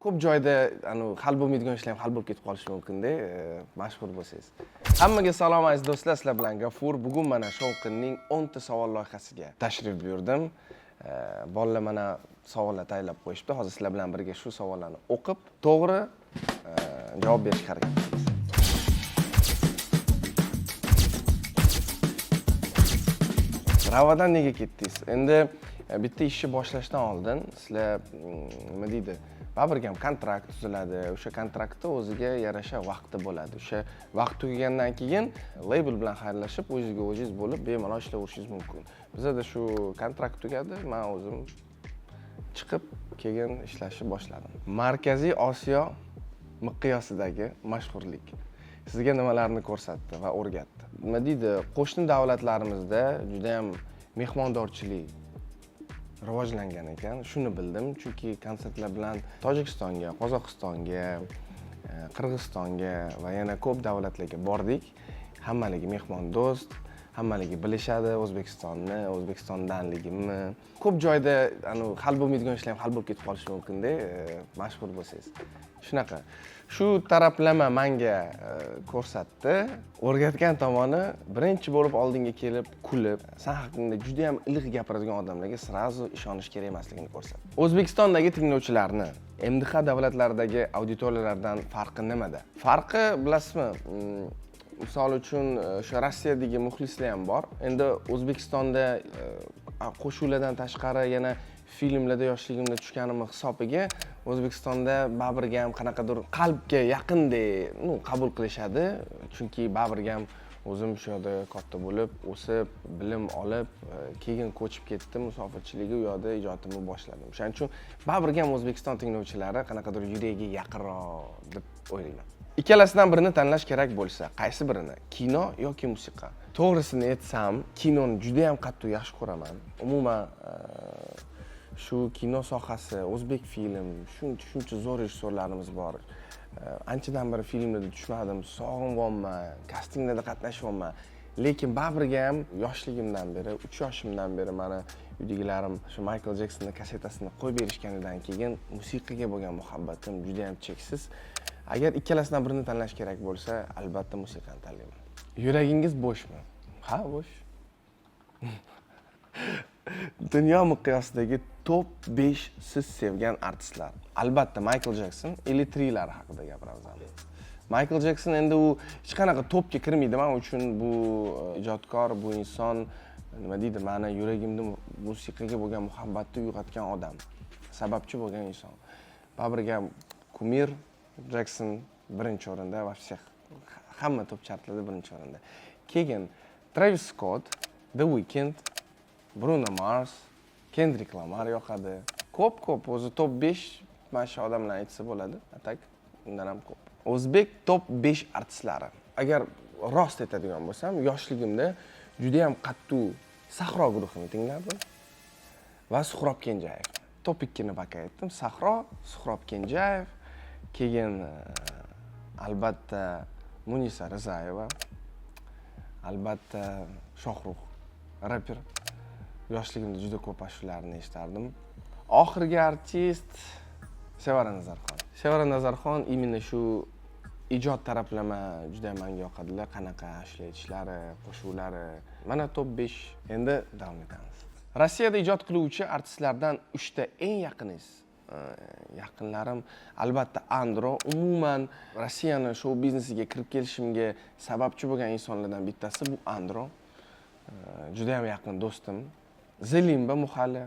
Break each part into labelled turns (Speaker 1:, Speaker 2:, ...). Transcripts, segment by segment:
Speaker 1: Ko'p joyda anavi hal bo'lmaydigan ishlar ham hal bo'lib ketib qolishi mumkinda, mashhur bo'lsangiz. Hammaga salom, aziz do'stlar, sizlar bilan Gafur. Bugun mana Shovqinning 10 ta savol loyihasiga tashrif buyurdim. Bolalar mana savollar tayyorlab qo'yishibdi. Hozir sizlar bilan birga shu savollarni o'qib, to'g'ri javob berishga harakat qilamiz. Ravadan nega ketdingiz? Endi bitta ishni boshlashdan oldin sizlar nima deydi, baribir ham kontrakt tuziladi. O'sha kontraktda o'ziga yarasha vaqti bo'ladi. O'sha vaqt tugagandan keyin label bilan xayrlashib, o'zingizga o'zingiz bo'lib, bemalol ishlayverishingiz mumkin. Bizada shu kontrakt tugadi, man o'zim chiqib, keyin ishlashni boshladim. Markaziy Osiyo miqyosidagi mashhurlik sizga nimalarni ko'rsatdi va o'rgatdi? Nima deydi, qo'shni davlatlarimizda juda ham mehmondorchilik rivojlangan ekan, shuni bildim. Chunki konsertlar bilan Tojikistonga, Qozog'istonga, Qirg'izistonga va yana ko'p davlatlarga bordik. Hammaligi mehmondo'st, hammaligi bilishadi O'zbekistonni, O'zbekistondanligimni. Ko'p joyda anavi hal bo'lmaydigan ishlar ham hal bo'lib ketib qolishi mumkinda, mashhur bo'lsangiz. Shunaqa. Shu taraflama menga ko'rsatdi. O'rgatgan tomoni, birinchi bo'lib oldinga kelib, kulib, san haqingda juda ham iliq gapiradigan odamlarga сразу ishonish kerak emasligini ko'rsatdi. O'zbekistondagi tinglovchilarni MDH davlatlaridagi auditoriyalardan farqi nimada? Farqi bilasizmi? Misol uchun, o'sha Rossiyadagi muxlislar ham bor. Endi O'zbekistonda qo'shiqlardan tashqari yana filmlarda yoshligimda tushganimni hisobiga O'zbekistonda baribir ham qanaqadir qalbga yaqindek, ну, qabul qilishadi. Chunki baribir ham o'zim shu yerda katta bo'lib, o'sib, bilim olib, keyin ko'chib ketdim musofirchilikka, u yoqda ijodimni boshladim. O'shaning uchun baribir ham O'zbekiston tinglovchilari qanaqadir yuragiga yaqinroq deb o'ylayman. Ikkalasidan birini tanlash kerak bo'lsa, qaysi birini? Kino yoki musiqa? To'g'risini aytsam, kinoni juda ham qattiq yaxshi ko'raman. Umuman, shu kino sohasi, o'zbek film, shuncha shuncha zo'r rejissyorlarimiz bor. Anchadan beri filmlarda tushmadim, sog'invyapman, kastinglarda qatnashyapman. Lekin baribir ham yoshligimdan beri, 3 yoshimdan beri mani uydagilarim shu Michael Jacksonni kassetasini qo'yib berishganidan keyin musiqaga bo'lgan muhabbatim juda ham cheksiz. Agar ikkalasidan birini tanlash kerak bo'lsa, albatta musiqani tanlayman. Yuragingiz bo'shmi? Ha, bo'sh. Dunyo miqyosidagi top 5 siz sevgan artistlar. Albatta Michael Jackson или Thriller haqida gapiramiz. Michael Jackson endi u hech qanaqa topga kirmaydi. Men uchun bu ijodkor, bu inson, nima deydi, mani yuragimda musiqaga bo'lgan muhabbatni uyg'otgan odam, sababchi bo'lgan inson. Baribir ham кумир Jackson birinchi o'rinda va всех, hamma top chartlarda birinchi o'rinda. Keyin Travis Scott, The Weeknd, Bruno Mars, Kendrick Lamar yoqadi. Ko'p ko'p, o'zi top 5 mana shu odamlarni aytsa bo'ladi. А так undan ham ko'p. O'zbek top 5 artistlari. Agar rost aytadigan bo'lsam, yoshligimda juda ham qattiq Sahro guruhini tinglardim va Suhrob Kenjayev. Top 2 ni пока aytdim. Sahro, Suhrob Kenjayev, keyin albatta Munisa Rizayeva, albatta Shohrux reper. Yoshligimda juda ko'p ashulalarni eshitardim. Oxirgi artist Sevara Nazarxon. Sevara Nazarxon именно shu ijod taraflama juda menga yoqadilar. Qanaqa ashula aytishlari, qo'shiqlari. Mana top 5. Endi davom etamiz. Rossiyada ijod qiluvchi artistlardan 3 ta eng yaqiningiz. Yaqinlarim albatta Andro. Umuman Rossiyani shou biznesiga kirib kelishimga sababchi bo'lgan insonlardan bittasi bu Andro. Juda ham yaqin do'stim. Zelimba Muhali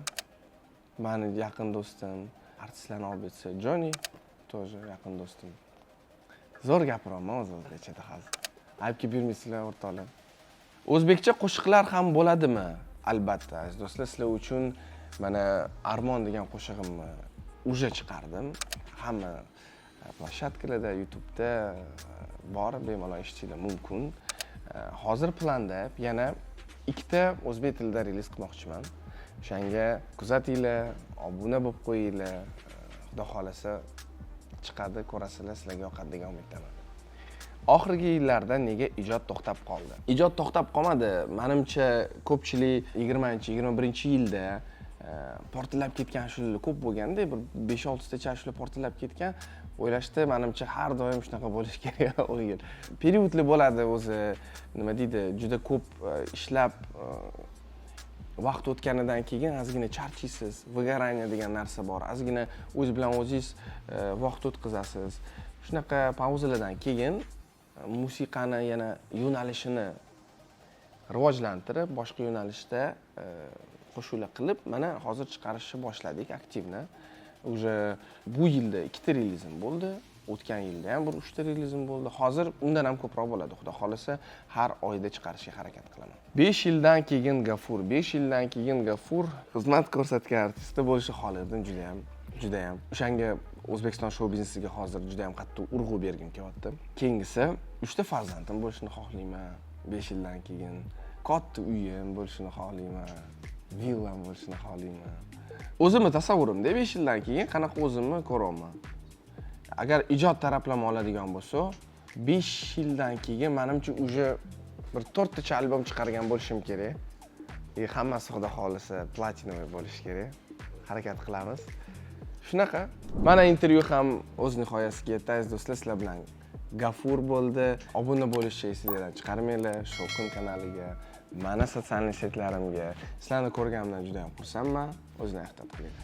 Speaker 1: mani yaqin do'stim. Artistlarni olib aytsa, Joni тоже yaqin do'stim. Zo'r gapiryapman o'zi o'zbekchada hozir. Aybga buyurmaysizlar, o'rtoqlar. O'zbekcha qo'shiqlar ham bo'ladimi? Albatta, aziz do'stlar, sizlar uchun mana Armon degan qo'shig'imni уже chiqardim. Hamma площадка larda, YouTube'da bor, bemalol eshitishinglar mumkin. Hozir planda yana ikkita o'zbek tilida релиз qilmoqchiman. O'shanga kuzatinglar, obuna bo'lib qo'yinglar. Xudo xohlasa chiqadi, ko'rasizlar, sizlarga yoqadi degan umiddaman. Oxirgi yillarda nega ijod to'xtab qoldi? Ijod to'xtab qolmadi. Manimcha, ko'pchilik 20-21 yilda Portlab ketgan ashulalar ko'p bo'lganda, bir 5-6 tacha ashula portlab ketgan. O'ylashdi, manimcha, har doim shunaqa bo'lishi kerak o'yil. Период li bo'ladi o'zi, nima deydi, juda ko'p ishlab, vaqt o'tganidan keyin ozgina charchaysiz, выгорание degan narsa bor, ozgina o'zi bilan o'zingiz vaqt o'tkazasiz. Shunaqa pauzalardan keyin musiqani yana yo'nalishini rivojlantirib, boshqa yo'nalishda qo'shiqlar qilib, mana hozir chiqarishni boshladik активно. Уже bu yilda ikkita relizim bo'ldi, o'tgan yilda ham bir uchta relizim bo'ldi, hozir undan ham ko'proq bo'ladi, xudo xohlasa, har oyda chiqarishga harakat qilaman. 5 yildan keyin Gafur, 5 yildan keyin Gafur xizmat ko'rsatgan artistda bo'lishni xohlardim judayam, judayam. O'shanga O'zbekiston shou biznesiga hozir judayam qattiq urg'u bergim kelyapti. Keyingisi, uchta farzandim bo'lishini xohlayman 5 yildan keyin, katta uyim bo'lishini xohlayman, villam bo'lishini xohlayman. O'zimni tasavvurimda 5 yildan keyin qanaqa o'zimni ko'ryapman. Agar ijod taraflama oladigan bo'lsa, 5 yildan keyin manimcha уже bir to'rttacha albom chiqargan bo'lishim kerak и hammasi, xudo xohlasa, платиновый bo'lishi kerak, harakat qilamiz shunaqa. Mana, intervyu ham o'z nihoyasiga yetdi, aziz do'stlar. Sizlar bilan Gafur bo'ldi. Obuna bo'lishni esinglardan chiqarmanglar Shovqin kanaliga, mani социальный сеть larimga. Sizlarni ko'rganimdan juda ham xursandman. O'zinglar ehtiyot qilinglar.